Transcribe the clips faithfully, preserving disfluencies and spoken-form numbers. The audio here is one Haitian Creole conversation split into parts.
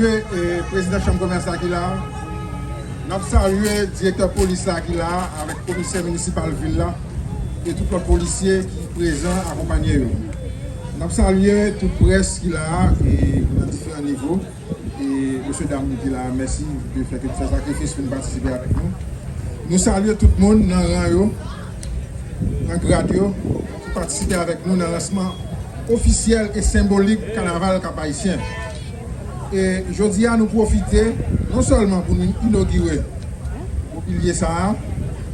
Salye, eh, prezidan chanm komès la ki la. N ap salye direktè polis la ki la, avèk komisè minisipal vil la, e tout lòt polisye ki prezan akonpanye yo. N ap salye tout près ki la, e nan diferan nivo. E mesye dam ki la, mèsi de fè ke nou fè sakrifis pou nou patisipe avèk nou. Nou salye tout moun nan ran yo, nan grad yo, ki patisipe avèk nou nan lansman ofisyèl e senbolik kanaval Kap Ayisyen. E jodi a, nou pwofite non sèlman pou nou inogire mobilye sa a,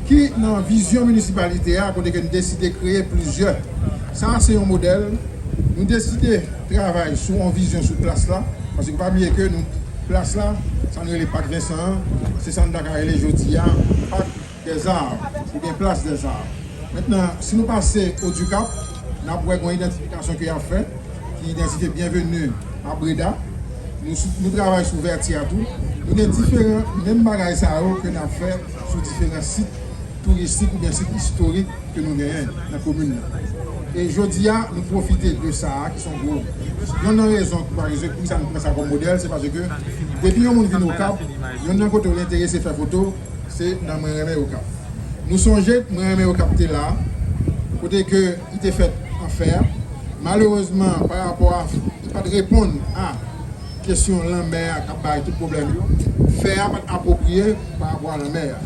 ki nan vizyon minisipalite a, kote ke n deside kreye plizyè. Sa a se yon modèl. Nou deside travay sou yon vizyon sou plas la, paske pa bliye ke nou, plas la, sa nou rele Pak Vensan an, se sa nou ta ka rele jodi a Pak dèzar, oubyen Plas dèzar. Mentnan, si nou pase Odikap, n ap wè gen yon idantifikasyon ke y ap fè, ki idantifye Byenveni a Breda. Nou, sou- nou travay sou Vètyè tou. Nou gen diferan menm bagay sa yo ke n ap fè sou diferan sit touristik oubyen sit istorik ke nou genyen nan komin nan. E jodi a, nou pwofite de sa a, ki se yon gwo, yonn nan rezon, pa egzanp, poukisa nou pran sa kòm modèl, se paske depi yon moun vin Okap, yonn nan kote w enterese fè foto, se nan Mwen renmen Okap. Nou sonje Mwen renmen Okap te la, kote ke li te fèt an fè. Malerezman, pa rapò a, li pa t reponn a kesyon lanmè a k ap bay tout pwoblèm yo. Fè a pa t apwopriye pa rapò a lanmè a.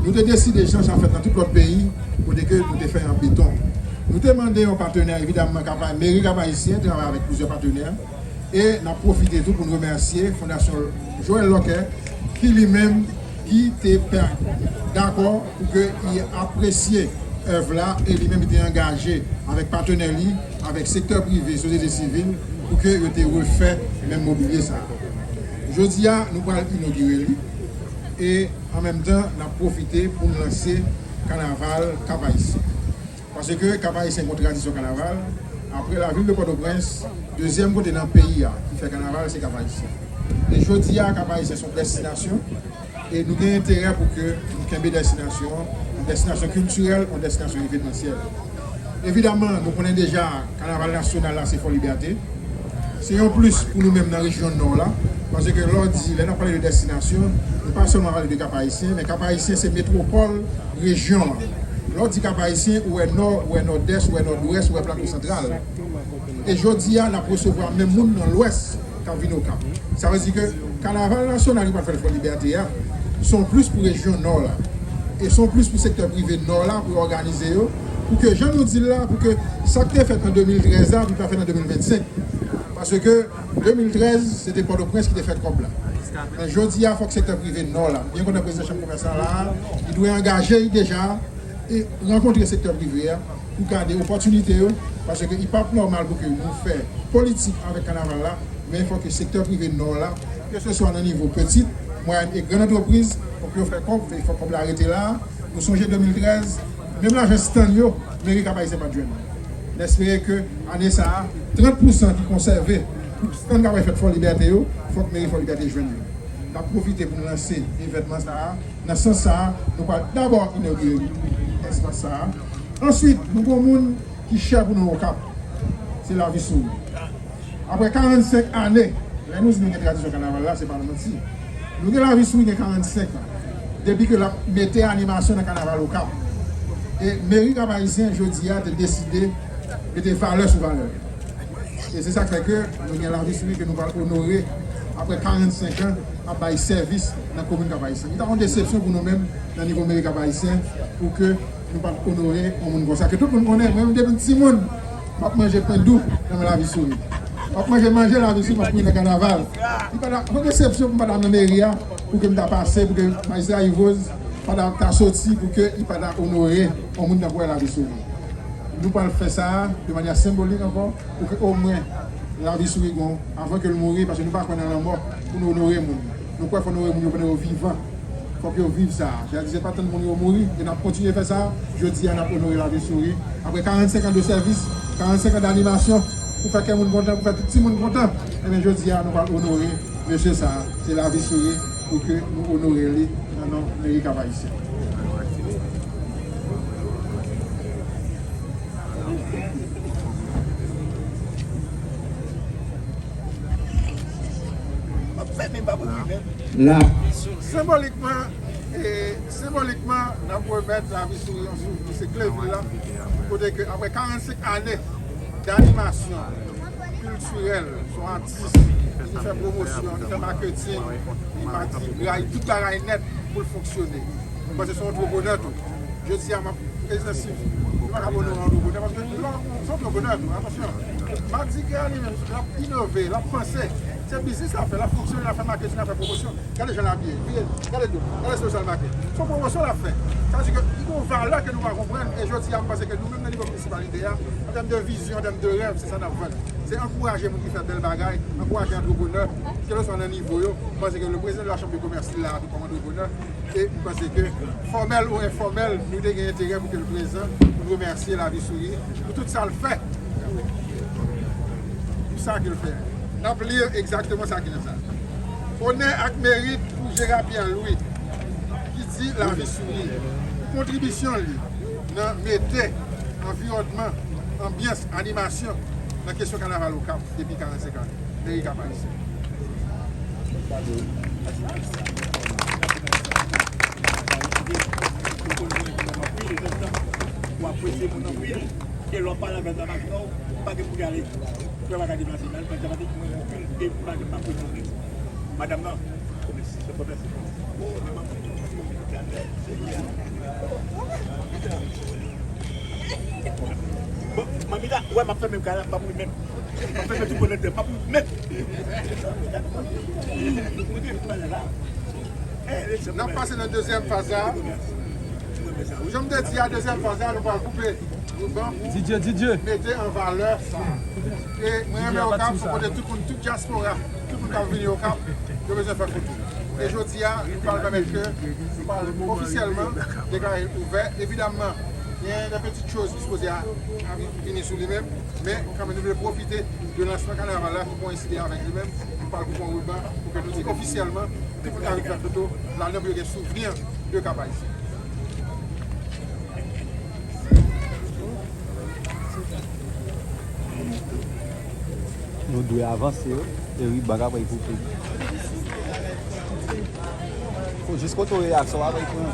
Nou te deside jan sa fèt nan tout lòt peyi, kote ke nou te fè an beton. Nou te mande yon patnè, evidamman, Kap-, meri Kap Ayisyen travay avèk plizyè patnè. E n ap pwofite tou pou n remèsye Fondasyon Joël Locquet, ki li menm ki te pè-, dakò pou ke li apresye èv la, e li menm li te angaje avèk patnè li, avèk sektè prive, sosyete sivil, pou ke yo te refè menm mobilye sa a. Jodi a, nou pral inogire li, e an menm tan, n ap pwofite pou n lanse kanaval Kap Ayisyen. Paske Kap Ayisyen gen yon tradisyon kanaval. Apre lavil de Pòtoprens, dezyèm kote nan peyi a ki fè kanaval, se Kap Ayisyen. E jodi a, Kap Ayisyen se yon destinasyon. E nou gen enterè pou ke nou kenbe destinasyon an, yon destinasyon kiltirèl, yon destinasyon evenmansyèl. Evidamman, nou konnen deja, kanaval nasyonal la, se Fò Libète. Se yon plis pou nou menm nan rejyon Nò la, paske lè w di, lè n ap pale de destinasyon, nou pa sèlman pale de Kap Ayisyen, men Kap Ayisyen se metwopòl rejyon an. Lè w di Kap Ayisyen, ou wè Nò, ou wè Nòdès, ou wè Nòdwès, ou wè Plato Santral. E jodi a, n ap resevwa menm moun nan Lwès k ap vin Okap. Sa vle di ke kanaval nasyonal ki pral fèt Fò Libète a, se yon plis pou rejyon Nò la. E se yon plis pou sektè prive Nò la, pou yo òganize yo, pou ke, jan nou di l la, pou ke sa k te fèt an de mil trèz la, li pa fèt an de mil vennsenk. Paske de mil trèz, se te Pòtoprens ki te fè kòb la. Men jodi a, fòk sektè prive Nò la, byen kontan prezidan chanm komès la la, li dwe angaje l deja e rankontre sektè prive a pou gade opòtinite yo, paske li p ap nòmal pou ke nou fè politik avèk kanaval la, men fòk ke sektè prive Nò la, keseswa nan nivo peti, mwayèn e grann antrepriz, fòk yo fè kòb, fòk kòb la rete la. Nou sonje de mil trèz, menm lajan stand yo, meri Kap Ayisyen pa t jwenn. N espere ke ane sa a, trant pousan ki konsève pou stand k ap fèt Fò Libète yo, fòk meri Fò Libète jwenn yo. N ap pwofite pou n lanse evènman sa a. Nan sans sa a, nou pral dabò inogire espas sa a. Answit, nou gen yon moun ki chè pou nou Okap. Se Lavi Souri. Apre karannsenk ane, lè nou di nou gen tradisyon kanaval la, se pa manti. Nou gen Lavi Souri gen karannsenk an, depi ke l ap mete animasyon nan kanaval Okap. E meri Kap Ayisyen, jodi a, te deside mete valè sou valè. E se sa k fè ke nou gen Lavi Souri ke nou pral onore apre karannsenk an ap bay sèvis nan komin Kap Ayisyen. Li ta yon desepsyon pou nou menm nan nivo meri Kap Ayisyen pou ke nou pa t onore yon moun konsa. Ke tout moun konnen, mwen menm depi m timoun, m ap manje pen dou nan men Lavi Souri. M ap manje manje Lavi Souri, m ap kouri nan kanaval. Li pa ta yon desepsyon pou m pa ta nan meri a, pou ke m ta pase, pou ke majistra Yves Rose pa ta, ta soti, pou ke li pa ta onore yon moun tankou Lavi Souri. Nou pral fè sa de manyè senbolik ankò, pou ke omwen Lavi Souri gon, avan ke l mouri, paske nou pa kwè nan lanmò, pou nou onore moun. Nou kwè fò nou onore moun yo pandan yo vivan. Fòk yo viv sa. Sètadi se pa tann moun yo mouri, e n ap kontinye fè sa. Jodi a, n ap onore Lavi Souri. Apre karannsenk an de sèvis, karannsenk an danimasyon, pou fè kè moun kontan, pou fè tout timoun kontan, ebyen, jodi a, nou pral onore mesye sa, se Lavi Souri, pou ke nou onore li nan non meri Kap Ayisyen. M ap La. Senbolikman, e, senbolikman, n ap remèt Lavi Souri yon souvni, se Klevil la, kote ke apre karannsenk ane d'animasyon kiltirèl, se yon atis ki fè pwomosyon, ki fè maketing, li pa di gray, tout bagay nèt pou l fonksyone. Mwen panse se yon antreprenè tou. Jodi a, m ap egzantif. Nou pa ka ba w non antreprenè, paske lè w se antreprenè tou, atansyon. Mardi Gras li menm, l ap inove, l ap panse. Se biznis l ap fè, l ap fonksyone, l ap fè maketing, l ap fè pwomosyon. Gade jan l abiye, gade do, gade style sa l make. Se yon pwomosyon l ap fè. Sa vle di ke li gen yon valè ke nou pa konprann. E jodi a, m panse ke nou menm nan nivo minisipalite a, an tèm de vizyon, an tèm de rèv, se sa n ap vann. Se ankouraje moun ki fè bèl bagay, ankouraje antreprenè, kèlkeswa nan nivo yo. M panse ke le prezidan de la Chambre de Commerce la, tou kòm antreprenè, e m panse ke, fòmèl ou enfòmèl, nou te gen enterè pou ke l prezan, pou n remèsye Lavi Souri pou tout sa l fè. Pou sa ke l fè. N ap li egzakteman sa ki nan sa. Onè ak merit pou Gérard Pierre Louis, ki di Lavi Souri, pou kontribisyon li nan mete anviwònman, anbyans, animasyon nan kesyon kanaval Okap depi karannsenk ane. Meri Kap Ayisyen. Ou apresye moun anpil, e lè w pale avè l nan machin an, ou pa gen pou gade. Frè pa ka deplase, men frè pa te mwen anpil, e pa gen pa pwemye. Madanm nan, o, mèsi, se fò mèsi. O, men manmi, Seyè. Bon, manmi la, wè, m ap fèmen kay la, m p ap ri menm. M ap fèmen tout bonè dèyè, m p ap ri menm. N ap pase nan dezyèm faz la. Jan m te di a, dezyèm faz la, nou pral koupe. Didier, Didier. Mete an valè sa. E mwen renmen Okap, se kote tout moun, tout dyaspora, tout moun k ap vini Okap, yo bezwen fè foto. E jodi a, nou pral pèmèt ke nou pral ofisyèlman deklare l ouvè. Evidamman, gen de pitit choz ki sipoze a, a vini sou li menm, men kanmenm nou vle pwofite de lansman kanaval la ki koyenside avèk li menm. Nou pral koupe yon riban pou ke nou di ofisyèlman, tout moun ka vin fè foto la, nan pou yo gen souvni de Kap Ayisyen. Nou dwe avanse wi, e riban k ap koupe. Fò jis kote w ye a, sa w ap pran.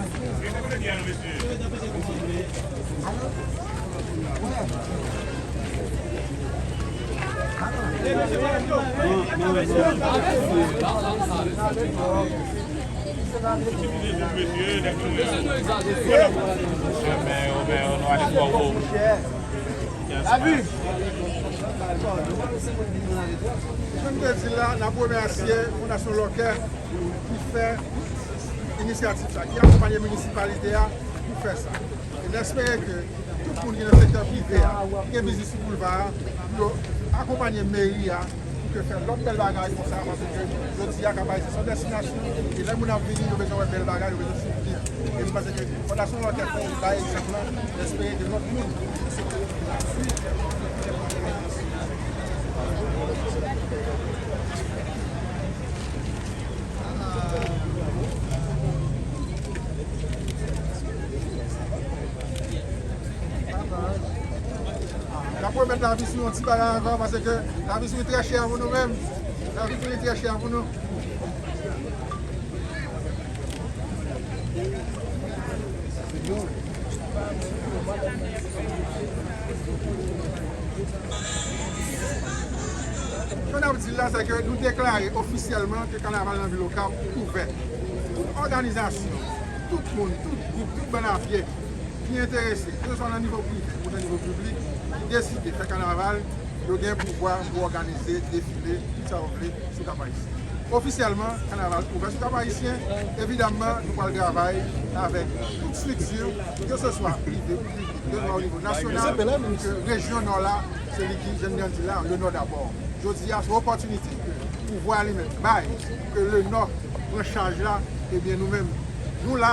Jan m te di l la, n ap remèsye Fondasyon Lòkè ki fè inisyativ sa, ki akonpanye minisipalite a pou fè sa. E n espere ke tout moun ki nan sektè prive a, ki gen biznis sou boulva a, pou yo akonpanye meri a, pou ke fè lòt bèl bagay konsa, paske jodi a, Kap Ayisyen se yon destinasyon, e lè moun ap vini, yo bezwen wè bèl bagay, yo bezwen souvni. E m panse ke Fondasyon Lòkè fè yon bay egzanp lan, n espere ke lòt moun. N ap remèt Lavi Souri yon ti bagay ankò, paske Lavi Souri trè chè pou nou menm. Lavi Souri trè chè pou nou. Sa n ap di la, se ke nou deklare ofisyèlman ke kanaval nan vil Okap ouvè. Tout òganizasyon, tout moun, tout gwoup, tout bann a pye ki enterese, keseswa nan nivo prive ou nan nivo piblik, ki deside fè kanaval, yo gen pouvwa pou òganize defile, tout sa yo vle sou Kap Ayisyen. Ofisyèlman, kanaval ouvè sou Kap Ayisyen. Evidamman, nou pral travay avèk tout estrikti, keseswa prive ou piblik, keseswa o nivo nasyonal, ke rejyon Nò la, se li ki, jan n di la, le Nord d'abord. Jodi a, se yon opòtinite ke pouvwa li menm bay, ke le Nò pran chaj la, ebyen nou menm, nou la,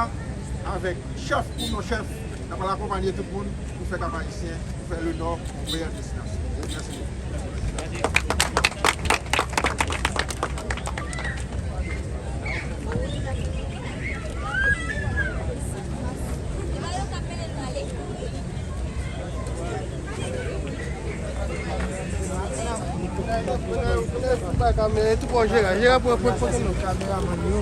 avèk chèf ou non chèf, n ap akonpanye tout moun pou fè Kap Ayisyen, pou fè le Nò yon meyè destinasyon. Mèsi bokou. Men tou pran Jera. Jera pran pran pran kameramann yo.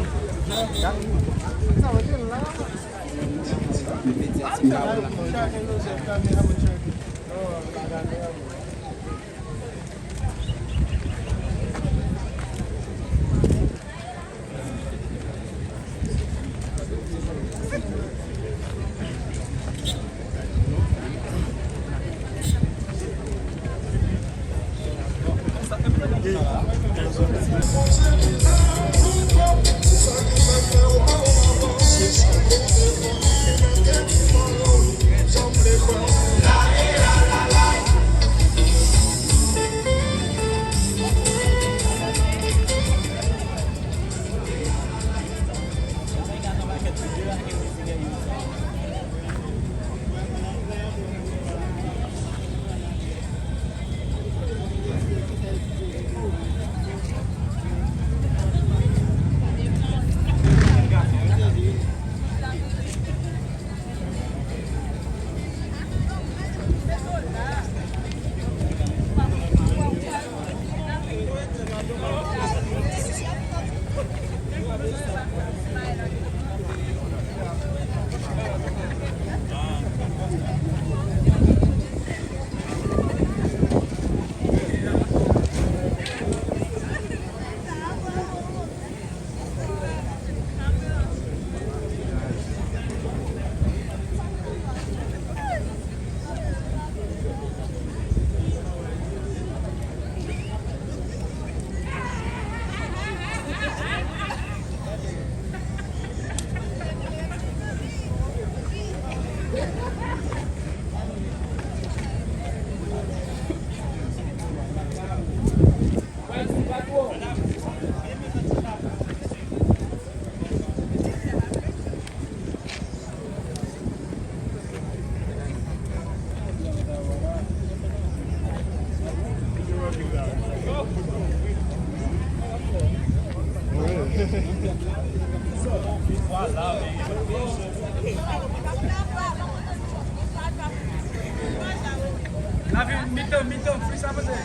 Lave mitan, mitan, free sa pase.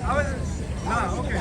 Awe, ah, ok.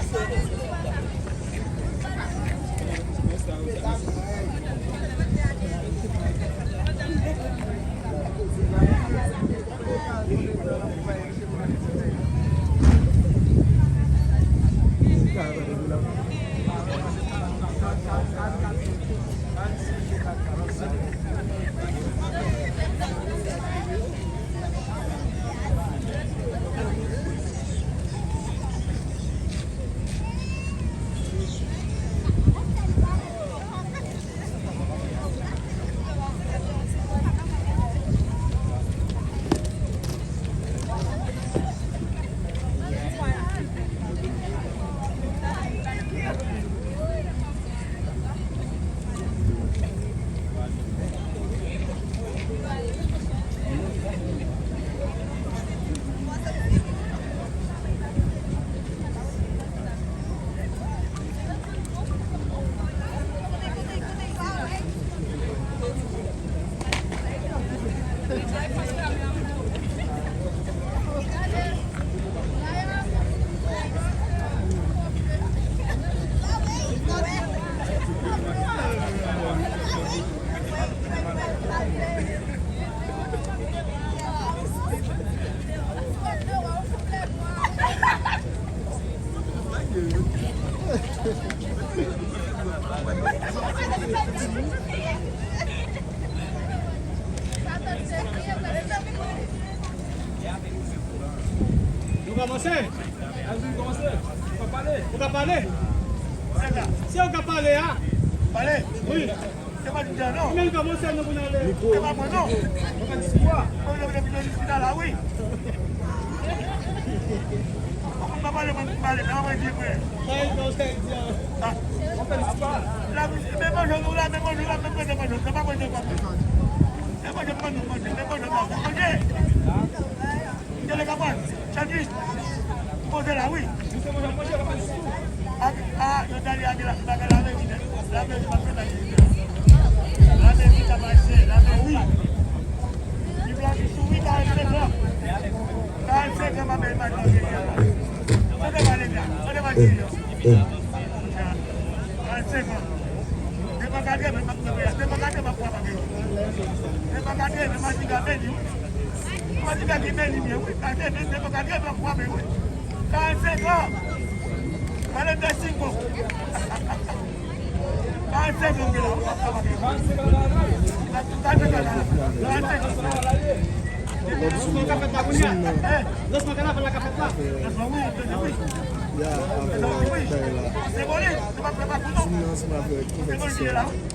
Nou kòmanse? Ann kòmanse. Ou ka pale? Ou ka pale? Se ou ka pale a? Pale? Wi. Se pa Didja, non. Men kòmanse nou pou n ale. Se pa mwen, non. Ou ka di kwa? Mwen, mwen, mwen, mwen, mwen, la, wi. Ou pa pale, mwen, mwen pale, mwen, mwen, di mwen. Sa e sa ou ka di a? Ah. Ou fè listwa. La, men bonjou, la, men bonjou, la, men bonjou, bonjou. Se pa bonjou, pa bonjou. Se bonjou, bonjou, bonjou, men bonjou, la, bonjou. Tele Kapòn, Changi, poze la, wi. A, a, yo t ale ak la, bagay la, men, la, men, la, men, wi, sa pase, la, men, wi. Li blan ki souri, karannsenk an. Karannsenk an, m ap imajine. Kote Valeria? Kote Valeria? Karannsenk an. Devan gade, men m ap fè voyaj. Devan gade, m ap fè voyaj. Devan gade, men Madiga beni, wi. Madiga ki beni, men wi. Gade, men devan gade, men m ap fè voyaj, wi. Karannsenk an. Pale de singo. Karannsenk an, gen la, wi, m ap fè voyaj. Karannsenk an. Karannsenk an. Lòt zoom nan, zoom nan. Lansman kanaval la ka fèt la. Lansman, wi, wi. Ya, avè bagay la. Zoom nan ansanm avè konpetisyonn.